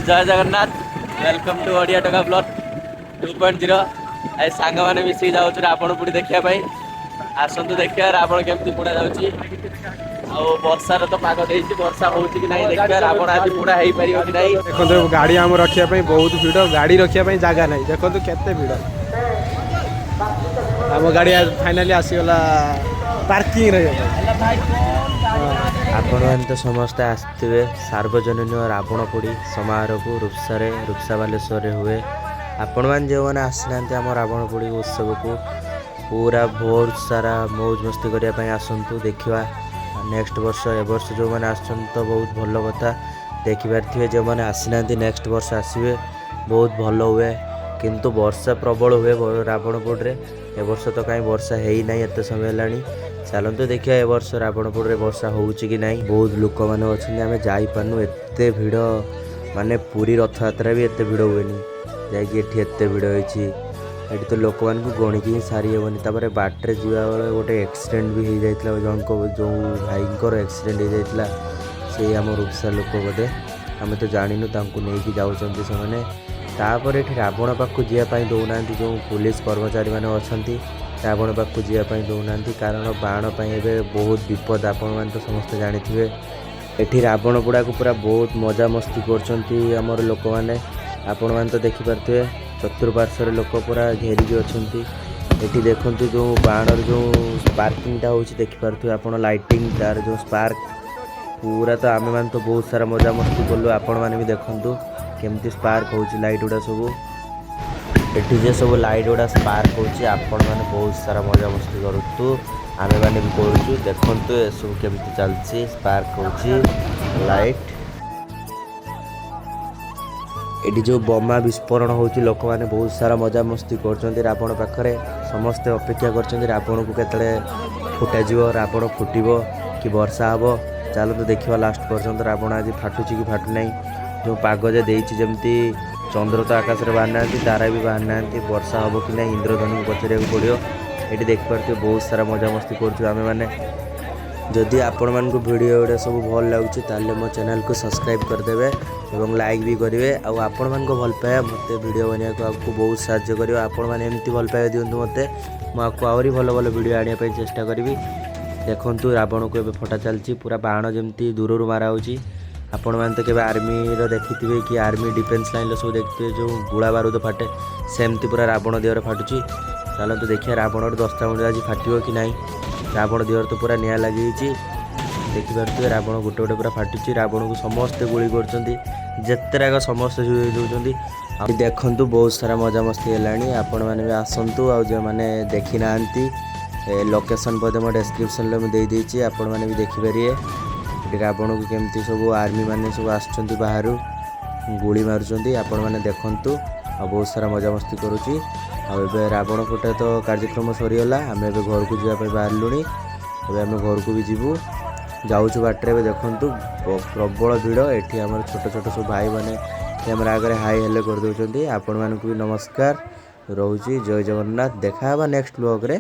Jay Jagannath. Welcome to Odia Toka blog 2.0। ଆଜି ସାଙ୍ଗମାନେ ମିଶିକି ଯାଉଛୁ ରାବଣ ପୋଡ଼ି ଦେଖିବା ପାଇଁ। ଆସନ୍ତୁ ଦେଖିବା ରାବଣ କେମିତି ପୋଡ଼ା ଯାଉଛି। ଆଉ ବର୍ଷାର ତ ପାଗ ଦେଇଛି, ବର୍ଷା ହଉଛି କି ନାହିଁ ଦେଖିବା। ରାବଣ ଆଜି ପୋଡ଼ା ହେଇପାରିବ କି ନାହିଁ। ଦେଖନ୍ତୁ, ଗାଡ଼ି ଆମ ରଖିବା ପାଇଁ ବହୁତ ଭିଡ଼। ଗାଡ଼ି ରଖିବା ପାଇଁ ଜାଗା ନାହିଁ। ଦେଖନ୍ତୁ କେତେ ଭିଡ଼। ଆମ ଗାଡ଼ି ଫାଇନାଲି ଆସିଗଲା ପାର୍କିଂ ରହିବା ପାଇଁ। ଆପଣମାନେ ତ ସମସ୍ତେ ଆସିଥିବେ ସାର୍ବଜନୀନ ରାବଣ ପୋଡ଼ି ସମାରୋହକୁ, ରୂପସାରେ, ରୂପସା ବାଲେଶ୍ୱରରେ ହୁଏ। ଆପଣମାନେ ଯେଉଁମାନେ ଆସିନାହାନ୍ତି ଆମ ରାବଣ ପୋଡ଼ି ଉତ୍ସବକୁ, ପୁରା ଭୋର ସାରା ମୌଜ ମସ୍ତି କରିବା ପାଇଁ ଆସନ୍ତୁ। ଦେଖିବା ନେକ୍ସଟ ବର୍ଷ। ଏ ବର୍ଷ ଯେଉଁମାନେ ଆସୁଛନ୍ତି ତ ବହୁତ ଭଲ କଥା, ଦେଖିପାରିଥିବେ। ଯେଉଁମାନେ ଆସିନାହାନ୍ତି, ନେକ୍ସଟ ବର୍ଷ ଆସିବେ। ବହୁତ ଭଲ ହୁଏ, କିନ୍ତୁ ବର୍ଷା ପ୍ରବଳ ହୁଏ ରାବଣ ପୋଡ଼ିରେ। ଏ ବର୍ଷ ତ କାହିଁ ବର୍ଷା ହେଇନାହିଁ ଏତେ ସମୟ ହେଲାଣି। ଚାଲନ୍ତୁ ଦେଖିବା ଏ ବର୍ଷ ରାବଣ ପୋଡ଼ିରେ ବର୍ଷା ହେଉଛି କି ନାହିଁ। ବହୁତ ଲୋକମାନେ ଅଛନ୍ତି, ଆମେ ଯାଇପାରୁନୁ, ଏତେ ଭିଡ଼। ମାନେ ପୁରୀ ରଥଯାତ୍ରା ବି ଏତେ ଭିଡ଼ ହୁଏନି, ଯାଇକି ଏଠି ଏତେ ଭିଡ଼ ହେଇଛି। ଏଠି ତ ଲୋକମାନଙ୍କୁ ଗଣିକି ହିଁ ସାରି ହେବନି। ତାପରେ ବାଟରେ ଯିବାବେଳେ ଗୋଟେ ଆକ୍ସିଡେଣ୍ଟ ବି ହେଇଯାଇଥିଲା ଜଣଙ୍କ। ଯେଉଁ ଭାଇଙ୍କର ଆକ୍ସିଡେଣ୍ଟ ହେଇଯାଇଥିଲା, ସେଇ ଆମ ରୂପସା ଲୋକ ବୋଧେ, ଆମେ ତ ଜାଣିନୁ। ତାଙ୍କୁ ନେଇକି ଯାଉଛନ୍ତି ସେମାନେ। ତାପରେ ଏଠି ରାବଣ ପାଖକୁ ଯିବା ପାଇଁ ଦେଉନାହାନ୍ତି। ଯେଉଁ ପୋଲିସ କର୍ମଚାରୀମାନେ ଅଛନ୍ତି, ରାବଣ ପାଖକୁ ଯିବା ପାଇଁ ଦେଉନାହାନ୍ତି, କାରଣ ବାଣ ପାଇଁ ଏବେ ବହୁତ ବିପଦ, ଆପଣମାନେ ତ ସମସ୍ତେ ଜାଣିଥିବେ। ଏଠି ରାବଣ ପୋଡ଼ାକୁ ପୁରା ବହୁତ ମଜାମସ୍ତି କରୁଛନ୍ତି ଆମର ଲୋକମାନେ। ଆପଣମାନେ ତ ଦେଖିପାରୁଥିବେ, ଚତୁଃପାର୍ଶ୍ୱରେ ଲୋକ ପୁରା ଘେରିକି ଅଛନ୍ତି। ଏଠି ଦେଖନ୍ତୁ, ଯେଉଁ ବାଣର ଯେଉଁ ସ୍ପାର୍କିଂଟା ହେଉଛି, ଦେଖିପାରୁଥିବେ ଆପଣ, ଲାଇଟିଂ ତାର ଯେଉଁ ସ୍ପାର୍କ ପୁରା ତ। ଆମେମାନେ ତ ବହୁତ ସାରା ମଜାମସ୍ତି କଲୁ। ଆପଣମାନେ ବି ଦେଖନ୍ତୁ କେମିତି ସ୍ପାର୍କ ହେଉଛି ଲାଇଟ୍ ଗୁଡ଼ା ସବୁ। ଏଠି ଯେ ସବୁ ଲାଇଟ୍ ଗୁଡ଼ା ସ୍ପାର୍କ ହେଉଛି, ଆପଣମାନେ ବହୁତ ସାରା ମଜାମସ୍ତି କରନ୍ତୁ, ଆମେମାନେ ବି କରୁଛୁ। ଦେଖନ୍ତୁ ଏସବୁ କେମିତି ଚାଲିଛି, ସ୍ପାର୍କ ହେଉଛି ଲାଇଟ୍। ଏଠି ଯେଉଁ ବୋମା ବିସ୍ଫୋରଣ ହେଉଛି, ଲୋକମାନେ ବହୁତ ସାରା ମଜାମସ୍ତି କରୁଛନ୍ତି। ରାବଣ ପାଖରେ ସମସ୍ତେ ଅପେକ୍ଷା କରିଛନ୍ତି, ରାବଣକୁ କେତେବେଳେ ଫୁଟାଯିବ, ରାବଣ ଫୁଟିବ କି ବର୍ଷା ହେବ। ଚାଲନ୍ତୁ ଦେଖିବା ଲାଷ୍ଟ ପର୍ଯ୍ୟନ୍ତ ରାବଣ ଆଜି ଫାଟୁଛି କି ଫାଟୁନାହିଁ। ଯେଉଁ ପାଗ ଯେ ଦେଇଛି ଯେମିତି, ଚନ୍ଦ୍ର ତ ଆକାଶରେ ବାହାରି ନାହାନ୍ତି, ତାରା ବି ବାହାରି ନାହାନ୍ତି। ବର୍ଷା ହେବ କି ନାହିଁ, ଇନ୍ଦ୍ରଧନୁକୁ ପଚାରିବାକୁ ପଡ଼ିବ। ଏଠି ଦେଖିପାରୁଥିବେ, ବହୁତ ସାରା ମଜାମସ୍ତି କରୁଛୁ ଆମେମାନେ। ଯଦି ଆପଣମାନଙ୍କୁ ଭିଡ଼ିଓ ଗୁଡ଼ା ସବୁ ଭଲ ଲାଗୁଛି, ତାହେଲେ ମୋ ଚ୍ୟାନେଲକୁ ସବସ୍କ୍ରାଇବ୍ କରିଦେବେ ଏବଂ ଲାଇକ୍ ବି କରିବେ। ଆଉ ଆପଣମାନଙ୍କ ଭଲ ପାଇବା ମୋତେ ଭିଡ଼ିଓ ବନେଇବାକୁ ଆଗକୁ ବହୁତ ସାହାଯ୍ୟ କରିବ। ଆପଣମାନେ ଏମିତି ଭଲ ପାଇବା ଦିଅନ୍ତୁ ମୋତେ, ମୁଁ ଆଗକୁ ଆହୁରି ଭଲ ଭଲ ଭିଡ଼ିଓ ଆଣିବା ପାଇଁ ଚେଷ୍ଟା କରିବି। ଦେଖନ୍ତୁ, ରାବଣକୁ ଏବେ ଫଟା ଚାଲିଛି। ପୁରା ବାଣ ଯେମିତି ଦୂରରୁ ମାରା ହେଉଛି। ଆପଣମାନେ ତ କେବେ ଆର୍ମିର ଦେଖିଥିବେ କି ଆର୍ମି ଡିଫେନ୍ସ ଲାଇନ୍ର ସବୁ ଦେଖିଥିବେ, ଯେଉଁ ଗୁଳା ବାରୁଦ ଫାଟେ, ସେମିତି ପୁରା ରାବଣ ଦେହରେ ଫାଟୁଛି। ଚାଲନ୍ତୁ ଦେଖିବା ରାବଣର ଦଶଟା ମୁଣ୍ଡ ଆଜି ଫାଟିବ କି ନାହିଁ। ରାବଣ ଦେହରେ ତ ପୁରା ନିଆଁ ଲାଗିଯାଇଛି, ଦେଖିପାରୁଥିବେ। ରାବଣ ଗୋଟେ ଗୋଟେ ପୁରା ଫାଟୁଛି। ରାବଣକୁ ସମସ୍ତେ ଗୁଳି କରୁଛନ୍ତି, ଯେତେ ରାଗ ସମସ୍ତେ ଦେଉଛନ୍ତି। ଆଉ ଦେଖନ୍ତୁ, ବହୁତ ସାରା ମଜାମସ୍ତି ହେଲାଣି। ଆପଣମାନେ ବି ଆସନ୍ତୁ। ଆଉ ଯେଉଁମାନେ ଦେଖିନାହାନ୍ତି, ଲୋକେସନ୍ ବୋଧେ ମୋ ଡେସ୍କ୍ରିପସନ୍ରେ ମୁଁ ଦେଇଦେଇଛି, ଆପଣମାନେ ବି ଦେଖିପାରିବେ। ଏଠି ରାବଣକୁ କେମିତି ସବୁ ଆର୍ମି ମାନେ ସବୁ ଆସୁଛନ୍ତି ବାହାରୁ, ଗୁଳି ମାରୁଛନ୍ତି, ଆପଣମାନେ ଦେଖନ୍ତୁ। ଆଉ ବହୁତ ସାରା ମଜାମସ୍ତି କରୁଛି। ଆଉ ଏବେ ରାବଣ ଫୁଟା ତ କାର୍ଯ୍ୟକ୍ରମ ସରିଗଲା। ଆମେ ଏବେ ଘରକୁ ଯିବା ପାଇଁ ବାହାରିଲୁଣି। ଏବେ ଆମେ ଘରକୁ ବି ଯିବୁ, ଯାଉଛୁ ବାଟରେ। ଏବେ ଦେଖନ୍ତୁ, ପ୍ରବଳ ଭିଡ଼ ଏଠି। ଆମର ଛୋଟ ଛୋଟ ସବୁ ଭାଇମାନେ କ୍ୟାମେରା ଆଗରେ ହାଇ ହେଲେ କରିଦେଉଛନ୍ତି। ଆପଣମାନଙ୍କୁ ବି ନମସ୍କାର। ରହୁଛି, ଜୟ ଜଗନ୍ନାଥ। ଦେଖା ହେବା ନେକ୍ସଟ ବ୍ଲଗ୍ରେ।